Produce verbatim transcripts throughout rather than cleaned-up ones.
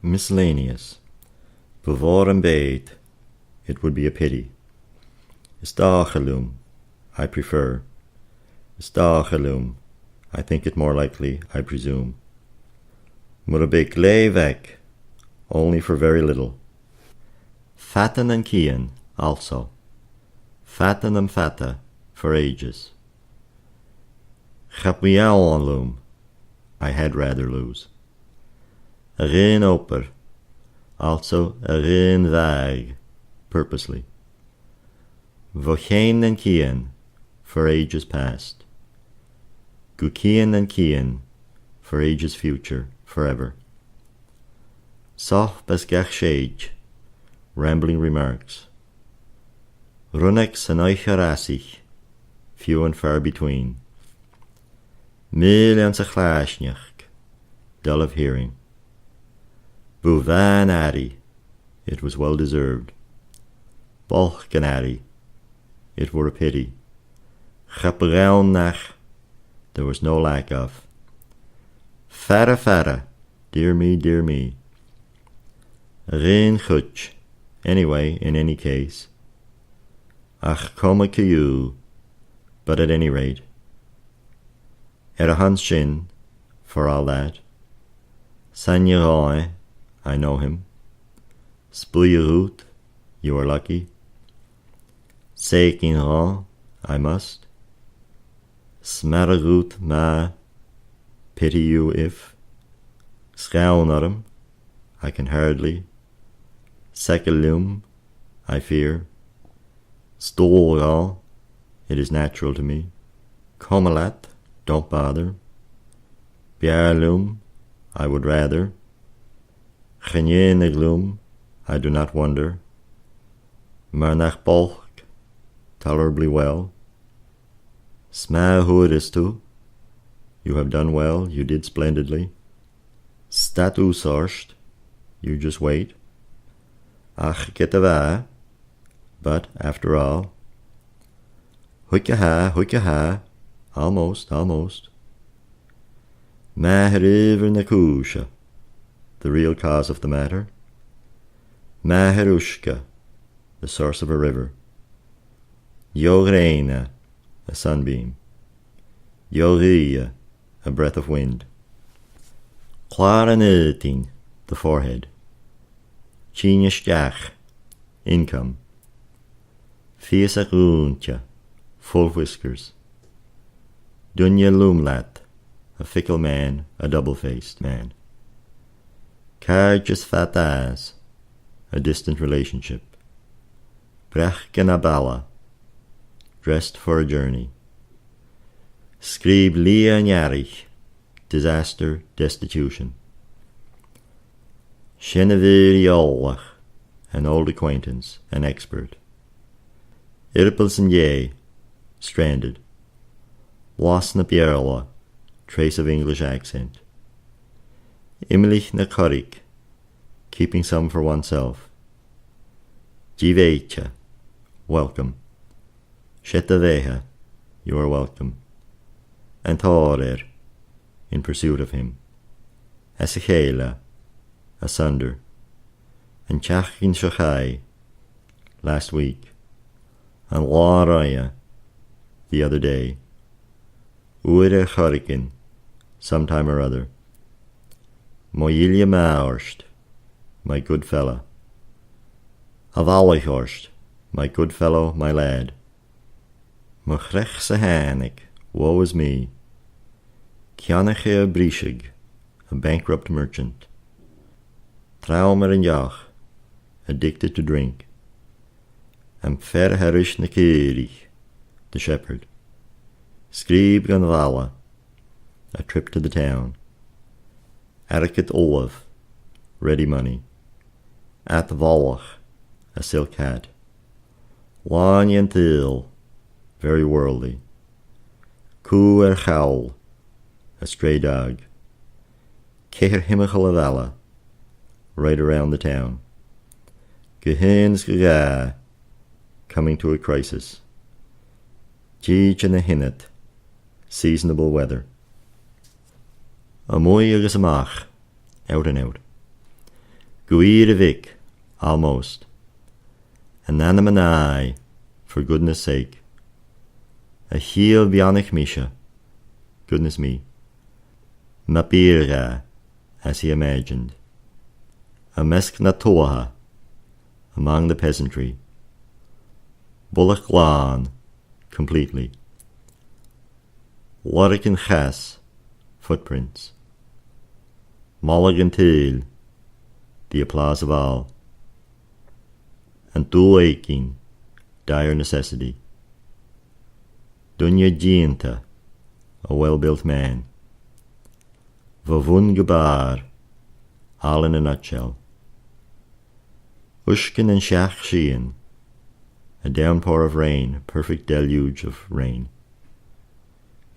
Miscellaneous. Bu mhòr am beatha, it would be a pity. Is dòcha leam, I prefer. Is dòcha leam, I think it more likely, I presume. Mura bi glè bheag, only for very little. Fada nan cian, also. Fada nam fada, for ages. Cha b' fheàrr leam, I had rather lose. A dh'aon obair, also a dh'aon bhàgh, purposely. Bho chionn nan cian, for ages past. Gu cionn nan cian, for ages future, forever. Sop às gach sèid, rambling remarks. Rionnag san oidhche fhrasaich, few and far between. Milleadh anns a' chlaisneachd, dull of hearing. Bu mhath an airidh, it was well deserved. Bulk an airidh, it were a pity. Cha b' ann nach, there was no lack of. Fada, fada, dear me, dear me. A dh'aon chuid, anyway, in any case. Ach coma co-dhiù, but at any rate. Air a shon sin, for all that. 'S aithne dhomh e, I know him. 'S buidhe dhut, you are lucky. 'S fheudar dhomh, I must. 'S math dhut ma, pity you if. 'S gann orm, I can hardly. 'S eagal leam, I fear. 'S dual dhomh, it is natural to me. Coma leat, don't bother. B' fheàrr leam, I would rather. Chan iongnadh leam, I do not wonder. Mar nach b' olc, tolerably well. 'S math a fhuair thu, you have done well, you did splendidly. Stad thusa ort, you just wait. Ach ged a bha, but after all. Thuige tha, thuige tha, almost, almost. Màthair adhbhar na cùise, the real cause of the matter. Màthair uisge, the source of a river. Deagh ghrèine, a sunbeam. Deagh ghaoith, a breath of wind. Clàr an aodainn, the forehead. Tighinn a-steach, income. Fiasadh dhùinte, full whiskers. Duine lùmhlad, a fickle man, a double-faced man. Càirdeas fad às, a distant relationship. Breac na balla, dressed for a journey. Sgrìob liath an earraich, disaster, destitution. Seanmhair eòlach, an old acquaintance, an expert. Earball san dèidh, stranded. Blas na Beurla, trace of English accent. Imlich na coirg, keeping some for oneself. Dìbheatha, welcome. 'S e do bheatha, you are welcome. An tòir air, in pursuit of him. Às a chèile, asunder. An t-seachdain seo chaidh, last week. An latha roimhe, the other day. Uair air choreigin, sometime or other. Mo ghille math ort, my good fellow. A bhalach ort, my good fellow, my lad. Mo chreach-sa thàinig, woe is me. Ceannachair briseadh, a bankrupt merchant. Trom air an deoch, addicted to drink. Am fear thairis na caoraich, the shepherd. Sgrìob dhan bhalla, a trip to the town. Airgead fholamh, ready money. Ad-bhalach, a silk hat. Làn den t-saoghal, very worldly. Cù air chall, a stray dog. Ceithir thimcheall a' bhaile, right around the town. Gu h-aon 's gu dhà, coming to a crisis. Tìde na h-ionad, seasonable weather. A-muigh agus a-mach, out and out. Gu ìre mhic, almost. An anam an aghaidh, for goodness sake. A chiall bheannaich mise, goodness me. Ma bhìrgh e, as he imagined. Am measg na tuatha, among the peasantry. Buileach glan, completely. Lorgan chas, footprints. Moladh an t-saoghail, the applause of all. An dùthaich, dire necessity. Duine dèanta, a well-built man. Bho bhun gu bàrr, all in a nutshell. Uisge nan seachdain, a downpour of rain, perfect deluge of rain.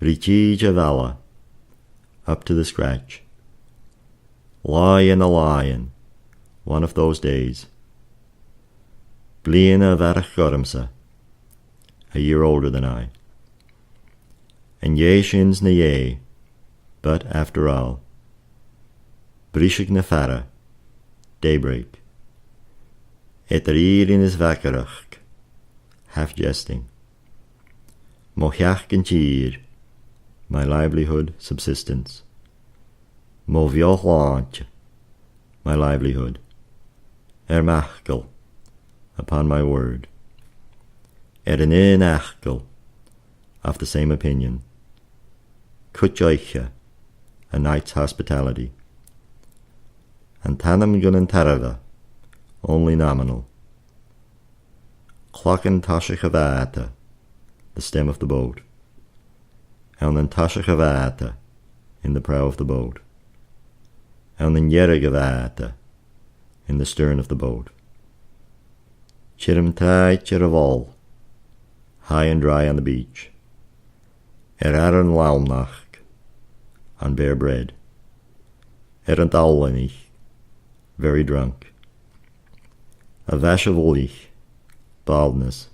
Ri tìde a' bhaile, up to the scratch. Latha na làithean, one of those days. Bliadhna a bharrachd ormsa, a year older than I. An dèidh sin 's na dhèidh, but after all. Briseadh na faire, daybreak. Eadar fhìrinn is bhagarachd, half jesting. Mo theachd an tìr, my livelihood, subsistence. Mo bheò-shlàinte, my livelihood. Air m' fhacal, upon my word. Air an aon fhacal, of the same opinion. Cuid oidhche, a night's hospitality. An t-ainm gun an tarbha, only nominal. Clachan toiseach a' bhàta, the stem of the boat. Ann an toiseach a' bhàta, in the prow of the boat. Ann an deireadh a' bhàta, in the stern of the boat. Tioram tràghad air a' mhol, high and dry on the beach. Air fhearann lamhnach, on bare bread. Air an dòmhnaich, very drunk. A' mhaise bhuilich, baldness.